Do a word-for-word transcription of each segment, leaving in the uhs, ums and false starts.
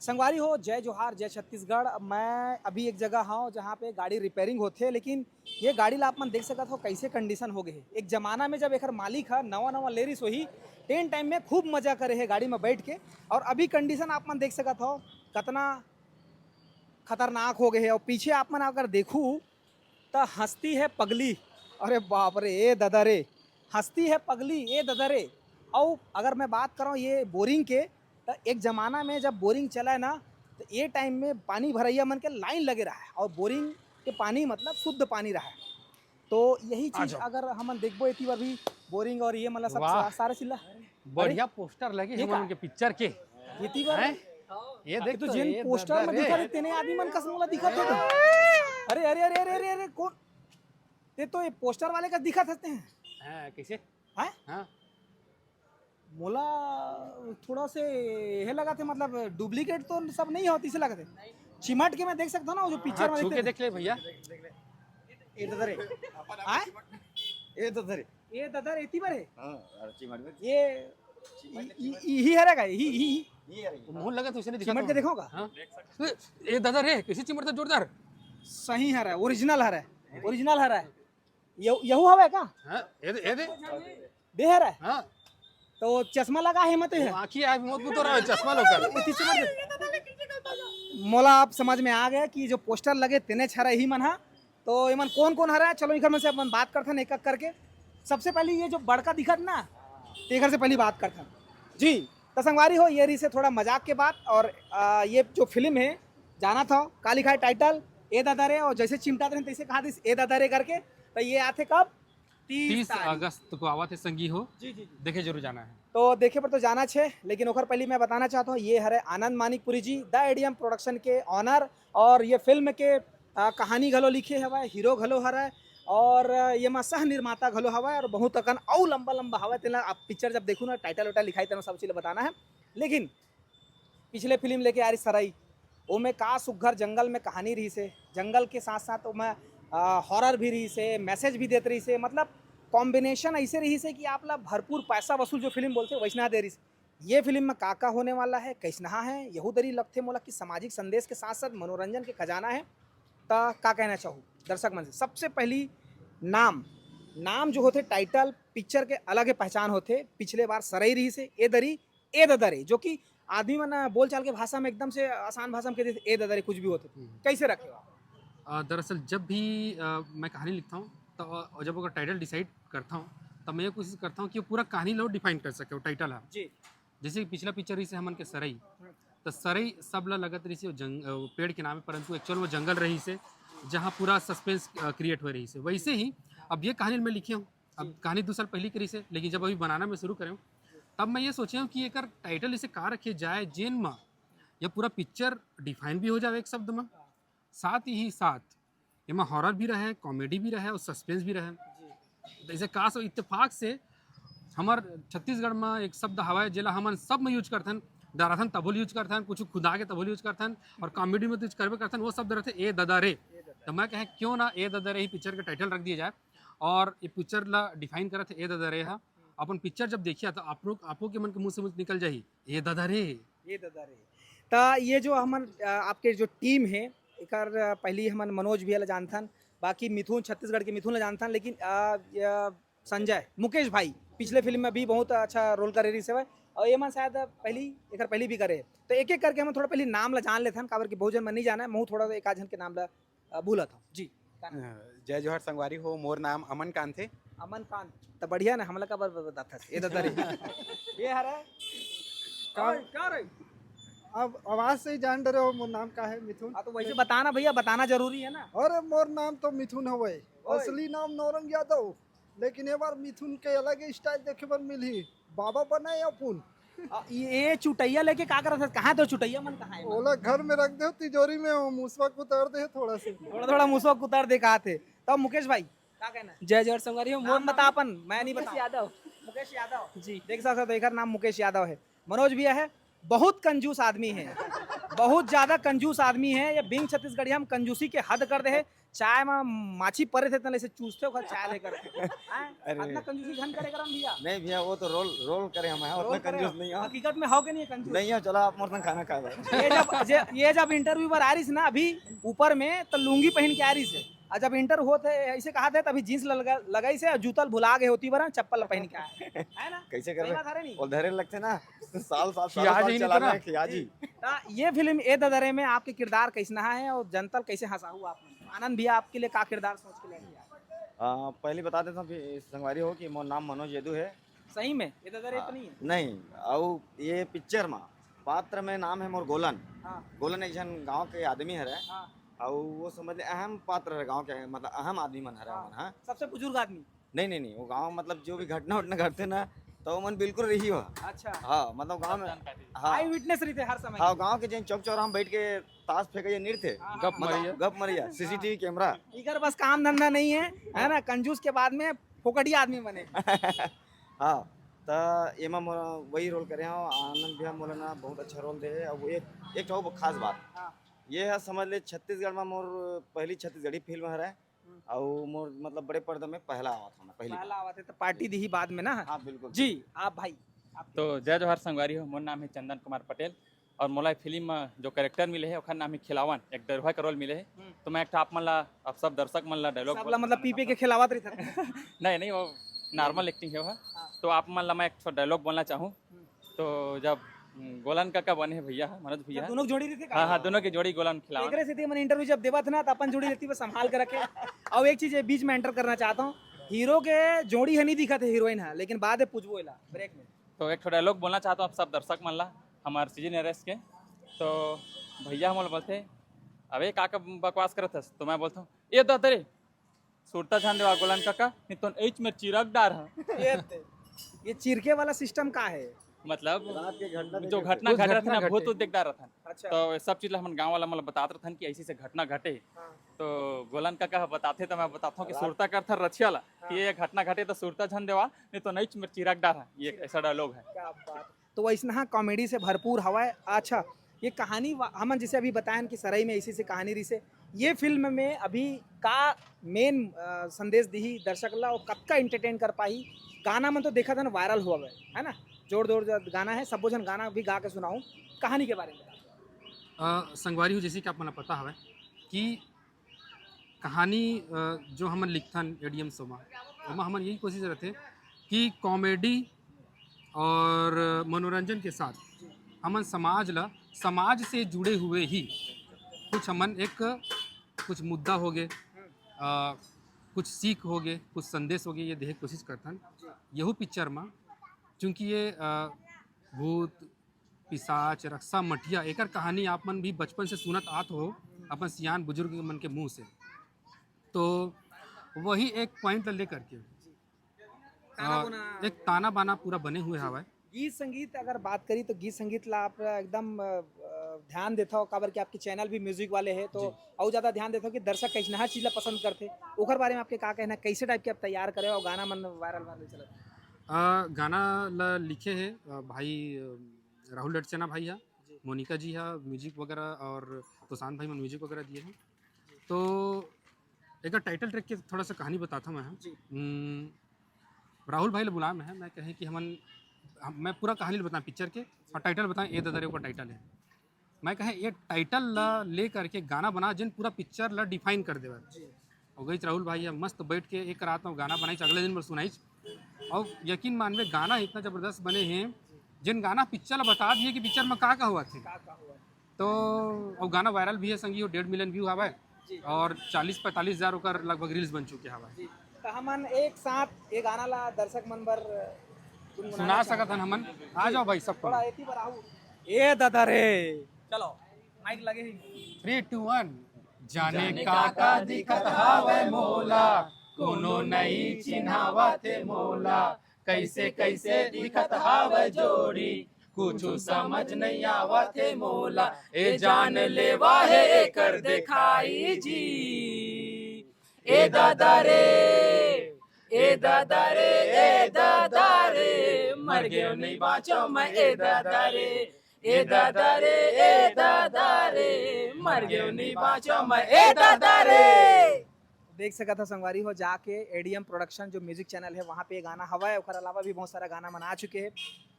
संगवारी हो, जय जोहार, जय छत्तीसगढ़। मैं अभी एक जगह हूँ जहाँ पे गाड़ी रिपेयरिंग होथे, लेकिन ये गाड़ी ला आप मन देख सकत हो कैसे कंडीशन हो गए हे। एक जमाना में जब एकर मालिक ह नवा नवा ले रिस होही, तेन टाइम में खूब मजा करे हे गाड़ी में बैठ के। और अभी कंडीशन आप मन देख सकत हो कतना खतरनाक हो गए हे। और पीछे आप मन अगर देखू त हंसती है पगली, अरे बाप रे, ए ददा रे, हंसती है पगली, ए ददा रे। और अगर मैं बात करूँ ये बोरिंग के, तो एक जमाना में जब बोरिंग चला है ना, तो ये टाइम में पानी भरैया मन के लाइन लगे रहा है, और बोरिंग के पानी मतलब शुद्ध पानी रहा है। तो यही आ चीज जाओ। अगर हमन देखबो, एती बर भी बोरिंग और ये मतलब सब वाह। सा-, सारा चिल्ला। बढ़िया पोस्टर लगे ये हमन का? उनके पिक्चर के। एती बर हैं? ये ये देख तो तो, जेन ये पोस्टर ददा में रे। दिखत हे, तेने आदमी मन कस मोला दिखत हे तो। अरे, अरे, अरे, अरे, अरे, अरे, कौन? ते तो ये पोस्टर वाले का दिखत हते हैं। हाँ, कैसे? हैं? हाँ। मोला थोड़ा से ये लगा थे, मतलब डुप्लीकेट तो सब नहीं होती से लगा थे। चिमट के मैं देख सकता हूँ ना, वो जो पिक्चर हाँ, में छू के देखते देख ले भैया। ए ददा रे। आय? ए ददा रे। ए ददा रे, एती बर हे? हाँ, अरे चिमट में। ये, इ-, इ-, इही हरे का? इही, इही, इही। ये हरे। मुंह लगा तो उसे नहीं दिखा चिमट के तो। देखो का? हाँ। ए, ए ददा रे, कैसे चिमट था जोरदार? सही हरे, ओरिजिनल हरे, ओरिजिनल हरे। यहू, यहू हवे का? हाँ, ए दे, ए दे। दे हरे? हाँ। तो चश्मा लगा हे मत वो है? आँखी आज मौत बुतो रहा है, चश्मा लोग कर। इतनी चमक दे। मोला आप समझ में आ गया कि जो पोस्टर लगे तेने छरा ही मन हा। तो एमन कौन कौन हरा, चलो इखर मन से अपन बात करथन एक एक करके। सबसे पहले ये जो बड़का दिखत ना, तेकर से पहली बात करथन जी। तो संगवारी हो, ये रही से थोड़ा मजाक के बात। और आ, ये जो फिल्म है, जाना था का लिखा है टाइटल, ए दादा रे, और जैसे चिमटा रहे तैसे कहा दिस ए दादा रे करके। तो ये आथे कब? तीस तीस तारीख। अगस्त को आवा थे संगी हो। जी, जी, जी। देखे जरूर जाना है। तो देखे पर तो जाना छे, लेकिन ओकर पहले मैं बताना चाहता हूँ, ये हरे आनंद मानिकपुरी जी, द एडीएम प्रोडक्शन के ऑनर, और ये फिल्म के आ, कहानी घलो लिखे हवय, हीरो घलो हरय, और ये मा सह निर्माता घलो हवय, और बहुत अकन अउ लंबा लंबा हवय। तेला आप पिक्चर जब देखू ना, टाइटल वाइटल लिखाई, तेला सब चीज बताना है। लेकिन पिछले फिल्म लेके आ रही सरई, ओमे का सुग्घर जंगल में कहानी रही से, जंगल के साथ साथ ओमे हॉरर भी रही से, मैसेज भी देत रही से, मतलब कॉम्बिनेशन ऐसे रही से कि आप ला भरपूर पैसा वसूल जो फिल्म बोलते वैसना दे रही से। ये फिल्म में का का होने वाला है, कैसनहा है, यहू दरी लगथे मोला कि सामाजिक संदेश के साथ साथ मनोरंजन के खजाना है। त का कहना चाहू दर्शक मन से? सबसे पहली नाम, नाम जो होथे टाइटल, पिक्चर के अलग ही पहचान होथे। पिछले बार सरई रही से, ए दरी, ए ददरे, जो कि आदमी मन बोलचाल के भाषा में एकदम से आसान भाषा में कह देथे, ए ददरे कुछ भी होथे। हम्म। कैसे रखे हो आप? अ, दरअसल जब भी अ, मैं कहानी लिखता हूँ तो, अ, जब ओकर टाइटल डिसाइड करता हूँ, तब मैं ये कोशिश करता हूँ कि वो पूरा कहानी लो डिफाइन कर सके वो टाइटल है। जी। जैसे कि पिछला पिक्चर रही से हमन के सरई, हम्म। तो सरई सब ला लगत रही से वो जंग-, अ, वो पेड़ के नाम है, परंतु एक्चुअल वो जंगल रही से, जहाँ पूरा सस्पेंस क्रिएट हो रही से। वैसे ही अब ये कहानी मैं लिखे हूँ, अब जी। कहानी दो साल पहले की रही से, लेकिन जब अभी बनाना मैं शुरू करे हूँ, तब मैं ये सोचे हूँ कि एकर टाइटल इसे का रखे जाए, जेन मा यह पूरा पिक्चर डिफाइन भी हो जाए एक शब्द में, साथ ही साथ एमा हॉरर भी रहे, कॉमेडी भी रहे और सस्पेंस भी रहे। जी। तो इसे का सो इत्तेफाक से हमर छत्तीसगढ़ में एक शब्द हवय, जेला हमन सब में यूज करथन, डराथन तभो यूज करथन, कुछ खुदा के तभो यूज करथन, और कॉमेडी में तो यूज करबे करथन, वो शब्द रहथे ए ददा रे। ए ददा। तो मैं कहे क्यों ना ए ददा रे ही पिक्चर का टाइटल रख दिया जाए, और ये पिक्चर ला डिफाइन करत हे ए ददा रे हा। अपन पिक्चर जब देखिया तो आप लोग, आपो के मन के मुंह से मुंह निकल जाही, ए ददा रे। ए ददा रे। त ये जो हमन, अ, आपके जो टीम है, एकर, अ, पहली हमन मनोज भैया ला जानथन, बाकी मिथुन, छत्तीसगढ़ के मिथुन ला जानथन, लेकिन, अ, अ, संजय, मुकेश भाई पिछले फिल्म में भी बहुत अच्छा रोल करे रहिस हवय, और एमन शायद पहली, एकर पहली भी करे। तो एक एक करके हमन थोड़ा पहली नाम ला जान लेथन, काबर कि बहुत झन मन नहीं जाना है, महू थोड़ा एक आध झन के नाम ला अ, भूलत हूँ। जी। का नाम? अ, जय जोहार संगवारी हो, मोर नाम अमन कांत हे। अमन कांत, त बढ़िया ना, हमला काबर ब-, बताथस? ए ददा रे। ये हरे? का? ओए, का रे? अब आवाज से ही जान डरे हो, मोर नाम का है, मिथुन। हाँ, तो वैसे बताना भैया, बताना जरूरी है ना। अरे, मोर नाम तो मिथुन हवे, ओए। असली नाम नौरंग यादव। लेकिन ए बार मिथुन के अलग ही स्टाइल देखे बर मिलही। बाबा बनाए अपन। आ, ये, ये चुटैया लेके का करत हस? कहाँ तो चुटैया मन कहाँ है? ओला घर में रख दे, तिजोरी में, वो मुसवा कुतर दे थोड़ा से। थोड़ा, थोड़ा मुसवा कुतर दे कहा थे। तो मुकेश भाई, का कहना है? जय जोहार संगवारी हो, नाम मोर बता नाम अपन, मैं नहीं मुकेश बताऊँ। यादव। मुकेश यादव। जी। देख सकते हो, एकर नाम मुकेश यादव है। मनोज भैया है, बहुत कंजूस आदमी है, बहुत ज्यादा कंजूस आदमी है। ये बिंग छत्तीसगढ़िया में कंजूसी के हद कर दे है। चाय में माछी परे थे, तले से चूसते हो चाय लेकर। हैं? अरे। इतना कंजूसी झन करे करम भैया। नहीं भैया, वो तो रोल, रोल करे हम हैं, उतना रोल करे कंजूस हो। नहीं है। हकीकत में हो के नहीं है कंजूस? नहीं है, चलो आप मोर संग खाना खा लो। ये जब, जे, ये जब इंटरव्यू पर आ रही थी ना अभी ऊपर में, तो लुंगी पहन के आ रही थी। और जब इंटर होत है, ऐसे कहा थे, तभी जींस लगा, लगाई से और जूता भुला गए होती बार, चप्पल पहन के आए, है ना? कैसे सही करबे? बात है रे नहीं? वो धरे लगते ना, साल, साल, साल, खिया साल जी नहीं चलाना तो है, ना। खिया जी। तो ये फिल्म ए ददरे में आपके किरदार कैसना है और जनता ल कैसे हंसाहू आप? आनंद भैया आपके लिए का किरदार सोच के लेके आए? आ, पहले बता देता हूँ कि संगवारी हो कि मोर नाम मनोज यदु है। सही में ए ददरे हाँ, तो नहीं है? नहीं, और ये पिक्चर में पात्र में नाम है मोर गोलन। हाँ। गोलन एक झन गांव के आदमी हरे। हाँ। और वो समझ ले अहम पात्र हरे गांव के, मतलब अहम आदमी मन हरे हाँ। ओमन, हाँ। सबसे बुजुर्ग आदमी। नहीं, नहीं, नहीं, वो गांव मतलब जो भी घटना उटना घटते ना, तो ओमन बिल्कुल रही हो। अच्छा। हाँ, मतलब गांव में, जानकारी। हाँ। आई विटनेस रहिथे हर समय हाँ, के। गांव के जेन चौक चौराहा में बैठ के ताश फेंकइया नइ रहिथे। हाँ, गप हाँ। मतलब मरिया। गप मरिया, हाँ। CCTV camera. इकर बस काम धंधा नहीं है, है ना? कंजूस के बाद में फोकटिया आदमी बने। हाँ, त एमा मोला वही रोल करे हव। आनंद भैया मोला ना बहुत अच्छा रोल दे हे। अब एक, एक ठो खास बात, हाँ। ये है समझ ले छत्तीसगढ़ में मोर पहली छत्तीसगढ़ी फिल्म हरे। हम्म। अउ मोर मतलब बड़े पर्दा में पहला आवत हवं मैं, पहली पहला बार। आवत है तो पार्टी दिही बाद में ना। हाँ, बिल्कुल। जी, आप भाई, आप तो जय जोहार संगवारी हो, मोर नाम है चंदन कुमार पटेल और मोला फिल्म में जो कैरेक्टर मिले है ओखर नाम है खिलावन, एक डरुहा का रोल मिले है। हम्म। तो मैं एक ठो आप मन ला, आप सब दर्शक मन ला डायलॉग सब बोल ला मतलब पी पी के खिलावत रही था। नहीं, नहीं, वो नॉर्मल एक्टिंग है वो। हाँ। तो आप मन ला मैं एक ठो डायलॉग बोलना चाहूँ। हम्म। तो जब, हम्म, गोलन काका बने हे भैया, मनोज भैया। दोनों की जोड़ी रहिथे का? हाँ, हाँ, दोनों की जोड़ी गोलन खिलावन। एकरे सेती मन इंटरव्यू जब देवत ना, त अपन जोड़ी रहिथे बस संभाल के रखे। अउ एक चीज ये बीच में एंटर करना चाहता हूँ, हीरो के जोड़ी ह नहीं दिखत है, हीरोइन ह, लेकिन बाद में पूछबो एला ब्रेक में। तो एक ठो डायलॉग बोलना चाहता हूँ आप सब दर्शक मन ला, हमारे सीजन एरेस्ट के। तो भैया हमन बोलते, "अबे का, का बकवास करत हस?" तो मैं बोलता हूँ, "ए ददरे, सुरता झन देवा गोलन काका, नहीं तो एच में चिरक डार ह।" ये ते, ये चिरके वाला सिस्टम का है? मतलब रात के घटना जो देखे घटना कुछ घटत घटना ना, भूत घटे। उत देख डारत हन। अच्छा। तो ये सब चीज ला हमन गाँव वाला मन ला बतात रहथन कि ऐसी से घटना घटे। हाँ। तो गोलन काका ह बताथे तो मैं बताता हूँ कि रात सुरता करथन रछिया ला हाँ। कि ये घटना घटे तो सुरता झन देवा, नहीं तो एच में चिरक डार ह। ये ऐसा डायलॉग है। क्या बात। तो वैसनहा कॉमेडी से भरपूर हवय। अच्छा, ये कहानी वा-, हमन जैसे अभी बतायन कि सरई में ऐसी से कहानी रहिसे, ये फिल्म में अभी का मेन, अ, संदेश दिही दर्शक ला और कतका एंटरटेन कर पाही? गाना मन तो देखत हन वायरल होवत हे, है ना? जोर जोर ज-, गाना है, सबो झन गाना भी गा के सुनाहू। कहानी के बारे में बता। अ, संगवारी हो, जैसे कि आप मन ला पता हवय कि कहानी, अ, जो हमन लिखथन एडीएम शो मा, ओमा हमन यही कोशिश रहिथे कि कॉमेडी और मनोरंजन के साथ हमन समाज ला, समाज से जुड़े हुए ही कुछ हमन एक, कुछ मुद्दा होगे, अ, कुछ सीख होगे, कुछ संदेश होगे, ये देहे के कोशिश करथन। यहू पिक्चर मा, चूँकि ये, अ, भूत, पिशाच, रक्सा, मठिया, एकर कहानी आप मन भी बचपन से सुनत आत हो अपन सियान बुजुर्ग मन के मुंह से। तो वही एक पॉइंट ला लेकर के, ताना अ, बाना। एक ताना बाना पूरा बने हुए हवय। गीत संगीत अगर बात करी तो गीत संगीत ला आप एकदम, अ, ध्यान देथव, काबर कि आपके चैनल भी म्यूजिक वाले हे, तो जी। अउ ज्यादा ध्यान देथव कि दर्शक कइसनहा चीज ला पसंद करथे, ओकर बारे में आपके का कहना, कैसे टाइप के आप तैयार करे हो और गाना मन वायरल वायरल चलत हे? अ, गाना ला लिखे हे, अ, भाई, अ, राहुल डटसेना भाई हा, जी। मोनिका जी हा म्यूजिक वगैरह और तुसान भाई मन म्यूजिक वगैरह दिए हैं। तो एक टाइटल ट्रैक के थोड़ा सा कहानी बताता हूँ मैं, हाँ। जी। हम्म, राहुल भाई ले बुलाया मैं, मैं कहे कि हमन, हम, मैं पूरा कहानी बताएं पिक्चर के और टाइटल बताएं, ए ददरे ऊपर टाइटल है। मैं कहे ये टाइटल ला ले करके गाना बना जिन पूरा पिक्चर ला डिफाइन कर देवे। जी। और गई राहुल भाई, हम मस्त बैठ के एक रात में गाना बनाई, अगले दिन में सुनाई। और यकीन मानवे, गाना इतना जबरदस्त बने हैं, जिन गाना पिक्चर ला बता दिए कि पिक्चर में का का हुआ थे। का का हुआ? तो वो गाना वायरल भी है संगी, वो डेढ़ मिलियन व्यू हवा है जी। और चालीस पैंतालीस हजार ओकर लगभग रील्स बन चुके हवा है। जी। तो हमन एक साथ ये गाना ला दर्शक मन बर गुनगुनाना सुना चाहत सकत हन हमन। आ जाओ भाई, सब कोई। थोड़ा एती बर आहू। ए दादा रे। चलो, माइक लगे ही। थ्री, टू, वन। जाने का का दिखत हावय मोला, कोनो नई चिन्हावत हे मोला, कैसे कैसे दिखत हावय जोड़ी, कुछु समझ नइ आवत हे मोला, ए जान लेवा हे एकर देखाई जी। ए दादा रे, ए दादा रे, ए दादा रे, मर गेव नइ बाँचव मैं, ए दादा रे, ए दादा रे, ए दादा रे, मर गेव नी बाँचव मैं, ए दादा रे। देख सकत हो संगवारी हो, जाके एडीएम प्रोडक्शन जो म्यूजिक चैनल है, वहाँ पे ये गाना हवय। ओकर अलावा भी बहुत सारा गाना मन आ चुके हैं।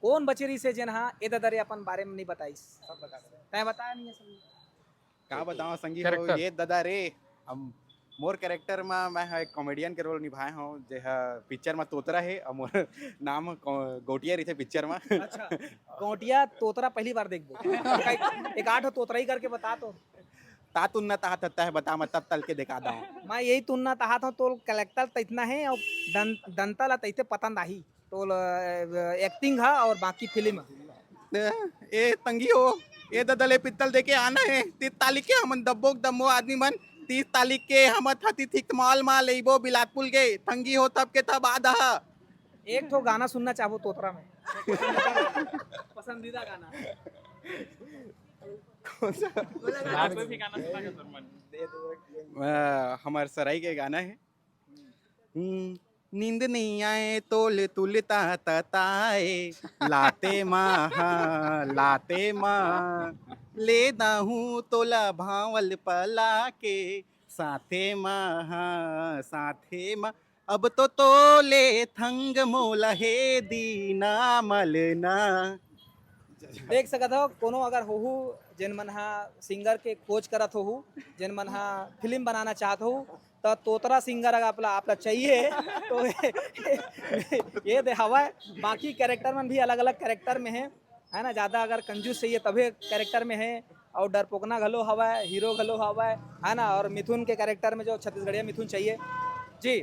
कौन बचे रहिस हे जेन हा ए दादा रे अपन बारे में नहीं बताइस? तैं बताया नहीं है संगी। का बताओं संगी हो, कैरेक्टर। ये दादा रे, हम, मोर कैरेक्टर में मैं ह एक कॉमेडियन के रोल निभाए हूँ, जे ह पिक्चर में तोतरा है और मोर नाम गो-, गोटिया रहिथे पिक्चर में। अच्छा, गोटिया तोतरा पहली बार देखबो। एक आठ तोतरा ही करके बता तो। ता तुन्ना तहा तत्ता है, बता मैं तब तल के दिखा दाऊँ। मैं यही तुन्ना तहा था, तोल कलेक्टर त इतना है और दन-, दंता ला तैते पतंद आही। तोल, अ, एक्टिंग हा और बाकी फिल्म। ए, ए, तंगी हो, ए ददा ले पित्तल देके आना है। तीस तारीख के हमन दब्बो के दम्मो आदमी मन, तीस तारीख के हम अथाती थिक मॉल मा लेबो बिलासपुर के, तंगी हो तब के तब आ दहा। एक ठो गाना सुनना चाहबो तोतरा में। पसंदीदा गाना। कौन सा? कोई भी गाना सुना के तुम मन। अ, हमार सराई के गाना है। हम्म, नींद नहीं आए तोल तुलता तताए, लाते माँ, हाँ, लाते माँ, ले दाहूँ तोला भावल पला के, साथे माँ, हाँ, साथे माँ, अब तो तोले थंग मोला हे दीना मलना। देख सकत हो, कोनो अगर होहू, जेन मन हा सिंगर के खोज करत होहू, जेन मन हा फिल्म बनाना चाहत होहू, त तोतरा सिंगर अगर आप ला, आप ला चाहिए, तो ये दे हवय। बाकी कैरेक्टर मन भी अलग-अलग कैरेक्टर में है, है ना? ज़्यादा अगर कंजूस चाहिए, तभे कैरेक्टर में है। और डरपोकना घलो हवय, हीरो घलो हवय, है ना? और मिथुन के कैरेक्टर में जो छत्तीसगढ़िया मिथुन चाहिए। जी,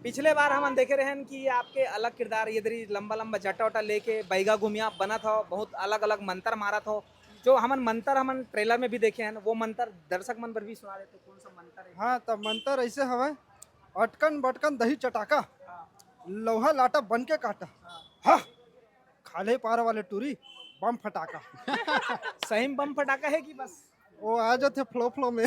पिछले बार हमन देखे रहन कि आपके अलग किरदार, ये दरी लंबा-लंबा जटा-वटा लेके बैगा घुमिया बनत हो, बहुत अलग-अलग मंतर मारत हो। जो हमन मंतर हमन ट्रेलर में भी देखे हन, वो मंतर दर्शक मन बर भी सुना देते, कौन सा मंतर है? हाँ, त मंतर ऐसे हवय, अटकन बटकन दही चटाका, हाँ। लोहा लाटा बन के काटा। हाँ। हाँ, खाल्हे पार वाले टूरी, बम फटाका। सही में बम फटाका है कि बस? वो आ जाथे फ्लो फ्लो में।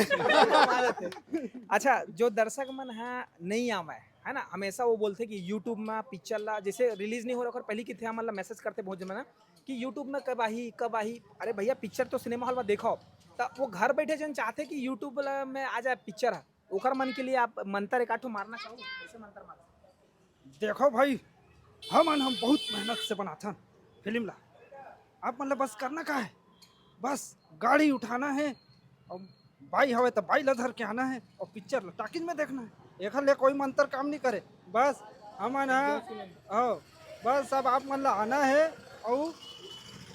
अच्छा, जो दर्शक मन ह नहीं आवय, है ना, हमेशा वो बोलथे कि YouTube में पिक्चर ला, जैसे रिलीज नहीं हो रहा, ओकर पहले किथे हमन ला मैसेज करथे बहुत जन मन ह कि YouTube में कब आही, कब आही। अरे भैया, पिक्चर तो सिनेमा हॉल में देखो, त वो घर बैठे जन चाहथे कि YouTube ला में आ जाए पिक्चर ह, ओकर मन के लिए आप मंतर एक आध ठो मारना चाहो? कैसे मंतर मारो? देखो भाई, हमन हम बहुत मेहनत से बनाथन फिल्म ला। आप मन ला बस करना का है, बस गाड़ी उठाना है और बाई हवे त बाई ला धर के आना है और पिक्चर ला टाकिज में देखना है। एखर ले कोई मंतर काम नहीं करे। बस हमन ह, हो, बस अब आप मन ला आना है और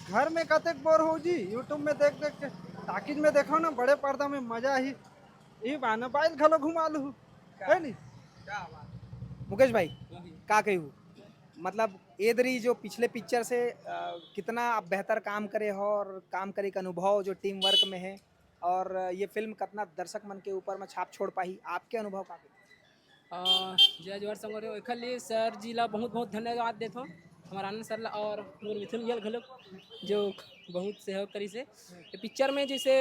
घर में कतेक बोर हो जी, YouTube में देख देख के। टाकिज में देखो ना, बड़े पर्दा में मजा आही। ई बहाना बाइल घलो घुमा लू, है नी? क्या बात। मुकेश भाई, का कही हूँ, मतलब, ए दरी जो पिछले पिक्चर से, अ, कितना आप बेहतर काम करे हो और काम करे के अनुभव जो टीम वर्क में है, और ये फिल्म कितना दर्शक मन के ऊपर में छाप छोड़ पाही, आपके अनुभव का कही? अ, जय जोहार संगवारी हो, एखर लिए सर जी ला बहुत बहुत धन्यवाद देथों, हमार आनंद सर ला और मोर मिथुन भैया घलो, जो बहुत सहयोग करिस हे। ये पिक्चर में जैसे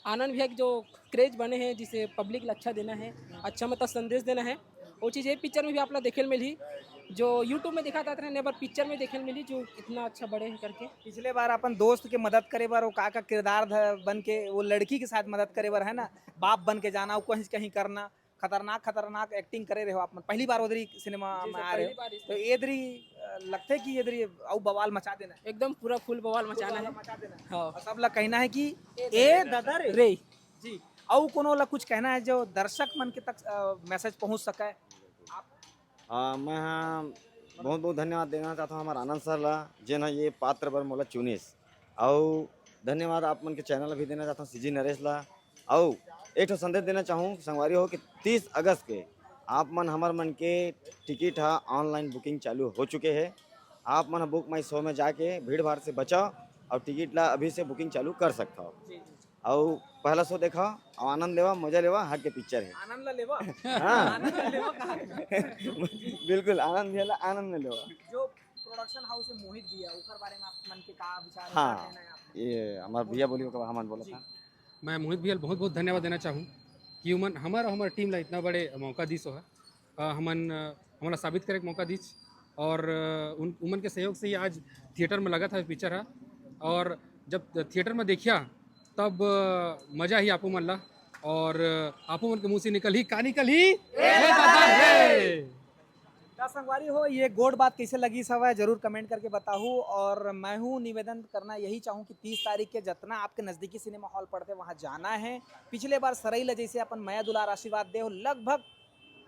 आनंद भैया के जो क्रेज बने हे, जिसे पब्लिक ला अच्छा देना है, अच्छा मतलब संदेश देना है, वो चीज़ ये पिक्चर में भी आप ला देखे ल मिलही। जो YouTube में देखा जात रहे, पर पिक्चर में देखे ल मिलही, जो इतना अच्छा बड़े हैं करके। पिछले बार अपन दोस्त के मदद करे बर वो का का किरदार ध-, बन के वो लड़की के साथ मदद करे बर, है ना, बाप बन के जाना, वो कहीं कहीं करना, खतरनाक खतरनाक एक्टिंग करे रहे हो आप मन। पहली बार ओदरी सिनेमा जी में सर, आ रहे पहली हो, बार इस तो ये दरी, अ, लगथे कि ये दरी अउ बवाल मचा देना है। एकदम पूरा फुल बवाल फुल मचाना बवाल है। मचा देना है। हाँ। और सब ला कहना है कि ए ए दादा दादा रे। रे। जी, अउ कोनो ला कुछ कहना है जो दर्शक मन के तक, अ, मैसेज पहुंच सके? आप हाँ, मैं हाँ बहुत बहुत धन्यवाद देना चाहता हूँ हमारे आनंद सर ला, जेन ह ये पात्र बर मोला चुनिस। अउ धन्यवाद आप मन के चैनल ला भी देना चाहता हूँ, सीजी नरेश ला। अउ एक ठो संदेश देना चाहूँ संगवारी हो कि तीस अगस्त के आप मन हमर मन के टिकट हा ऑनलाइन बुकिंग चालू हो चुके हे। आप मन बुक माई शो में जाके भीड़ भाड़ से बचो और टिकट ला अभी से बुकिंग चालू कर सकता हो। जी, जी, जी। अउ पहला शो देखा और आनंद लेवा, मजा लेवा, हट के पिक्चर है। आनंद ला लेवा? हाँ। आनंद ला लेवा कहा? बिल्कुल, आनंद भैया ला आनंद में लेवा। जो प्रोडक्शन हाउस है मोहित भैया, ओकर बारे में आप मन के का विचार है, हाँ, का कहना है आपके? ये हमार भैया बोली, ओकर बाद हमन बोला जी। था। मैं मोहित भैया ल बहुत बहुत धन्यवाद देना चाहूँ कि उमन हमर और हमार टीम ला इतना बड़े मौका दिस हो। अ, हमन, अ, हमन ला साबित करे के मौका दिस और, अ, उन, उमन के सहयोग से ही आज थिएटर में लगा था पिक्चर हा। और जब थिएटर में देखिया तब अ, मजा ही आपो मन ला, और अ, आपो मन के मुंह से निकल ही का निकल ही, ए दादा हे। त संगवारी हो, ये गोठ बात कैसे लगिस हवय, जरूर comment करके बताहू। और मैं हूँ निवेदन करना यही चाहूँ कि तीस तारीख के जतना आपके नजदीकी सिनेमा हॉल पड़थे, वहाँ जाना है। पिछले बार सरई ला जैसे अपन मया दुलार आशीर्वाद दे हो, लगभग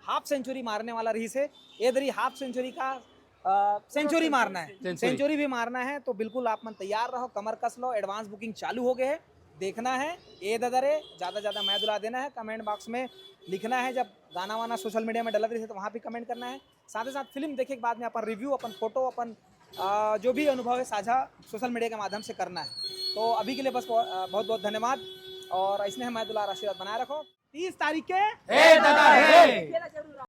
हाफ सेंचुरी मारने वाला रहिस हे। ये दरी हाफ सेंचुरी का सेंचुरी मारना है, सेंचुरी। सेंचुरी भी मारना है। तो बिल्कुल आप मन तैयार रहो, कमर कस लो, advance booking चालू हो गए है। देखना है ए दादा रे, ज्यादा ज्यादा मया दुलार देना है। Comment box में लिखना है, जब गाना वाना सोशल मीडिया में डलत रही तो वहाँ भी comment करना है। साथ ही साथ फिल्म देखे के बाद में अपन रिव्यू, अपन फोटो, अपन अ, जो भी अनुभव है साझा सोशल मीडिया के माध्यम से करना है। तो अभी के लिए बस बहुत बहुत धन्यवाद, और ऐसने हम मया दुलार आशीर्वाद बनाए रखो। तीस तारीख के ए दादा हे।